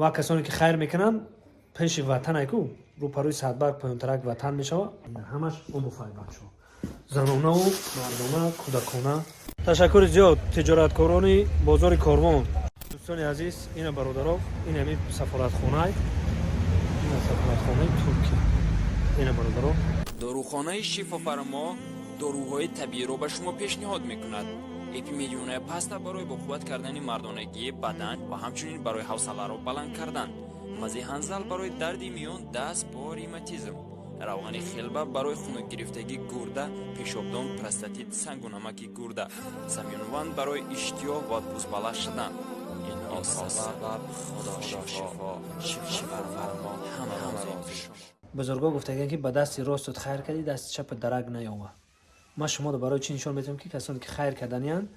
Ва касоне ки хайр мекунанд, пеши ватан айку рӯпарӯи Садбарг поёнтарак ватан мешава. Ҳамаш обуфай, бачаҳо, занонаву мардона, кӯдакона. Ташаккури зиёд, тиҷораткорони бозори Корвон. Дӯстони азиз, ина бародаро, ин ҳами сафоратхонай, ина сафоратхонаи Туркия, ина бародаро. Дорухонаи Шифофармо доруҳои табииро ба шумо пешниҳод мекунад. Эпимедионая паста барои боқувват кардани мардонагии бадан ва ҳамчунин барои ҳавсаларо баланд кардан, мази ҳанзал барои дарди миён, даст, по, ревматизм, равғани хелба барои хунукгирифтагии гурда, пешобдон, простатит, сангу намаки гурда, самёнван барои иштиёҳ ва пӯстбаланд шудан. Инҳо сабаб Худо шифо, Шифофармо, ҳама розӣ. Бузургҳо гуфтагианд, ки ба дасти ростут хайр кардӣ, дасти чапат дарак наёва. Ман шуморо барои чӣ нишон метавам, ки касоне ки хайр карданиянд,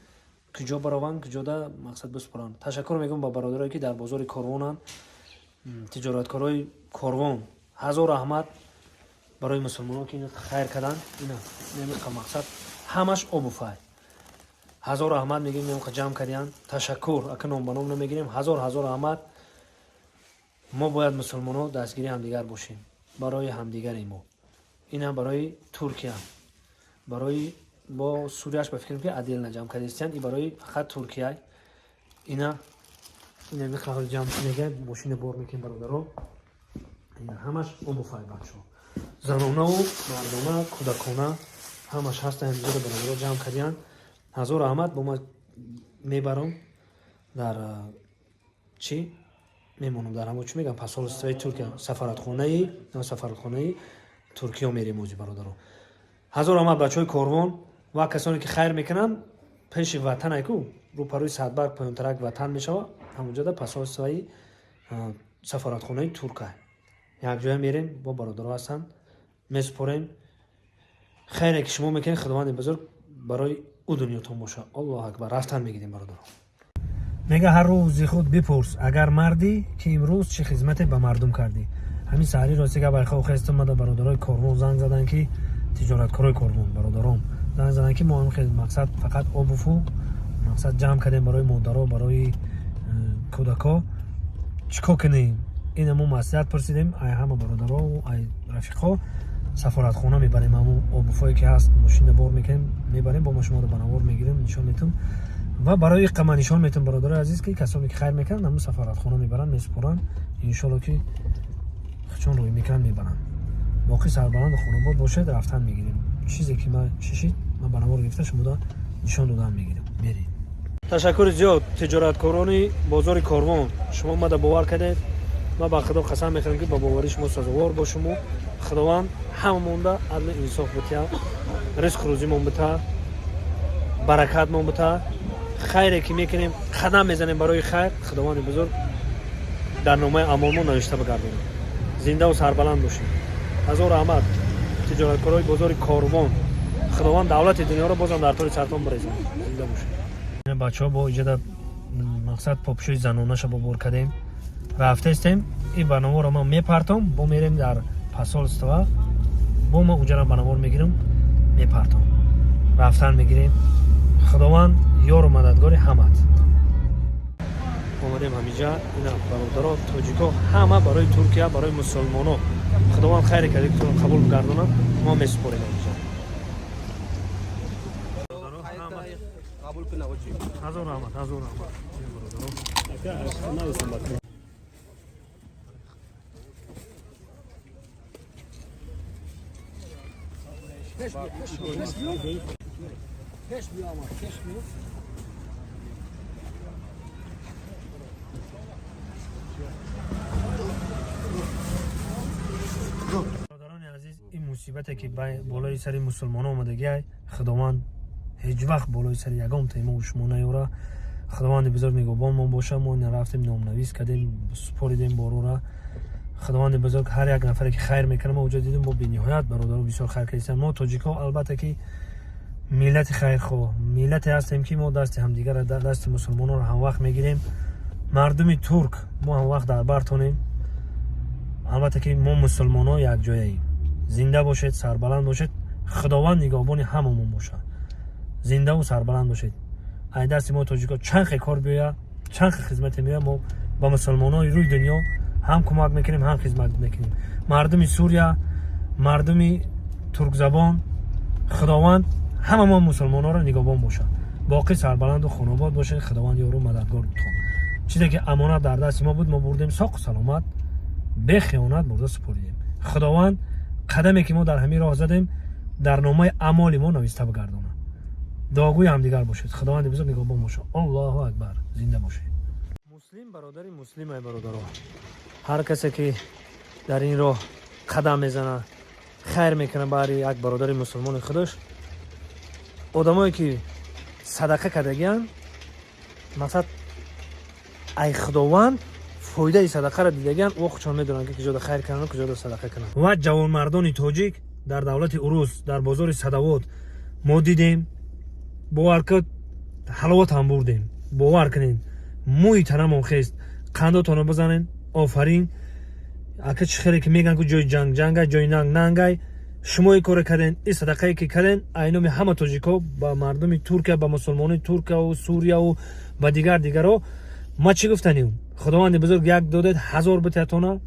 куҷо барованд, куҷода мақсад биспоранд. Ташаккур мегӯям ба бародарое, ки дар бозори Корвонанд, тиҷораткорои Корвон. Ҳазор раҳмат барои мусулмонон, ки хайр карданд. Ина намиқа мақсад ҳамаш обуфай. Ҳазор раҳмат мегӯем, намиқа ҷамъ кардиянд. Ташаккур, ака, ном ба ном намегирем. Ҳазор ҳазор раҳмат. Мо бояд мусулмонҳо дастгири ҳамдигар бошем, барои ҳамдигари мо. Ина барои Туркия, барои бо Сурияш ба фикрам, ки отдельно ҷамъ кардистиянд. И барои фақат Туркия. Ина миқаҳои ҷамъ мега, мошина бор мекунем, бародаро. Ина ҳамаш обуфай, бачаҳо, занонаву мардона, кӯдакона, ҳамаш ҳастанд. Ҳамиҷода бародаро ҷамъ кардиянд. Ҳазор раҳмат. Бо ма мебарам дар чӣ мемонам, дар ҳамо чӣ мегӯям, посольствои Туркия, сафоратхонаи Туркиё мерем ози, бародаро. Ҳазор раҳмат, бачаҳои Корвон ва касоне ки хайр мекунанд, пеши ватан айку рӯпарӯи Садбарг поёнтарак ватан мешава, ҳамонҷода посольствои сафоратхонаи Турка. Якҷоя мерем, бо бародаро ҳастанд, месупорем. Хайре ки шумо мекунед, Худованди бузург барои ӯ дунётон боша. Аллоҳу акбар. Рафтан мегирем, бародаро. Мега, ҳар рӯзи худ бипурс, агар мардӣ, ки имрӯз чӣ хизмате ба мардум кардӣ. Ҳамин саҳари рости гап айхо хестум, мада бародарои Корвон занг заданд, ки тиҷораткорои Корвон, бародаром занг заданд, ки мо ҳам хел мақсад фақат обуфу мақсад ҷамъ кардем барои модаро, барои кӯдако, чӣ кор кунем? Ина мо маслиҳат пурсидем ай ҳама бародаро, ай рафиқҳо. Сафоратхона мебарем, ҳамо обуфое ки ҳаст, мошина бор мекунем, мебарем. Бо ма шуморо ба навор мегирем, нишон метум ва барои иқама нишон метум, бародарои азиз, ки касоне ки хайр мекунанд, ҳамун сафоратхона мебаранд, месупоранд. Иншолло, ки чун рӯй мекунанд, мебаранд. Боқӣ сарбаланду хонобод бошед. Рафтан мегирем. Чизе ки ма чишид, ман ба навор гирифта, шумода нишон додан мегирем. Мерем. Ташаккури зиёд, тиҷораткорони бозори Корвон. Шумо мада бовар кардед. Ман ба Худо қасам мехӯрам, ки ба бовари шумо сазовор бошуму. Худованд ҳамамонда адлу инсоф битя, ризқу рӯзимон бита, баракатмон бита. Хайре ки мекунем, қадам мезанем барои хайр, Худованди бузург дар номаи аъмолмон навишта бигардонад. Зиндаву сарбаланд бошед. Ҳазор раҳмат, тиҷораткорои бозори Корвон. Худованд давлати дунёро бозам дар тори сартон бирезад. Зинда бошед. Бачаҳо, бо иҷода мақсад попшои занонаша бо бор кардем, рафтестем. Ин барномаро ман мепартом, бо мерем дар посольство, бо ма уҷара ба навор мегирам, мепартом. Рафтан мегирем. Худованд ёру мададгори ҳамат. Омадем ҳамиҷа. Ина бародаро, тоҷико ҳама барои Туркия, барои мусулмоно. Худованд хайре карди қабул бигардонад. Мо месупорем ҳамиҷа. Қабул кунад. Ҳазор раҳмат, ҳазор раҳмат, бародаро. Пеш биё, пеш биё, пеш биё, ама пеш биё. Бародарони азиз, ин мусибате ки болои сари мусулмонон омадагиай, Худованд ҳеҷ вақт болои сари ягон таймо шумо наёра. Худованди бузург нигоҳбонмон боша. Мо ина рафтем, номнавис кардем, супоридем борора. Худованди бузург ҳар як нафаре ки хайр мекунад, мо уҷо дидем, мо бениҳоят бародаро бисёр хайр кардистем. Мо тоҷикҳо, албатта, ки миллати хайрхоҳ, миллате ҳастем, ки мо дасти ҳамдигарро, дасти мусулмононро ҳамвақт мегирем. Мардуми турк, мо ҳамвақт дар бартонем. Албатта, ки мо мусулмонҳо якҷояем. Зинда бошед, сарбаланд бошед. Худованд нигоҳбони ҳамамон бошад. Зиндаву сарбаланд бошед. Ай дасти мо тоҷико чанд хе кор биёя, чанд хе хизмате меоя, мо Ба мусулмонои рӯи дунё ҳам кӯмак мекунем, ҳам хизмат мекунем. Мардуми Сурия, мардуми туркзабон, Худованд ҳама мо мусулмононро нигоҳбон бошад. Боқӣ сарбаланду хонобод бошед. Худованд ёру мададгортон. Чизе ки амонат дар дасти мо буд, мо бурдем, соқу саломат, бехиёнат бурда супоридем. Худованд қадаме ки мо дар ҳамин роҳ задем, дар номаи амоли мо нависта бигардонад. Дуогӯи ҳамдигар бошед. Худованди бузург нигоҳбон бошад. Аллоҳу акбар, зинда бошед. Муслим бародари муслим. Ай бародаро, ҳар касе ки дар ин роҳ қадам мезанад, хайр мекунад баҳри як бародари мусулмони худаш. Одамое ки садақа кардагианд, мақсад, ай Худованд фоидаи садақаро дидагианд, о худшон медонанд, ки куҷода хайр кунанд, куҷода садақа кунанд. Ва ҷавонмардони тоҷик дар давлати Урус, дар бозори Садовод мо дидем, бовар кун, ҳаловат ҳам бурдем. Бовар кунед, мӯи танамон хест. Қандотонро бизанен. Офарин, ака. Чӣ хеле ки мегӯянд, ки ҷои ҷанг ҷангай, ҷои нанг нангай. Шумо ин коре карден, ин садақае ки карден, айноми ҳама тоҷикҳо ба мардуми Туркия, ба мусулмонои Туркияву Сурияву ба дигар дигарҳо. Ма чӣ гуфтанем? Худованди бузург як додед, ҳазор битиятона.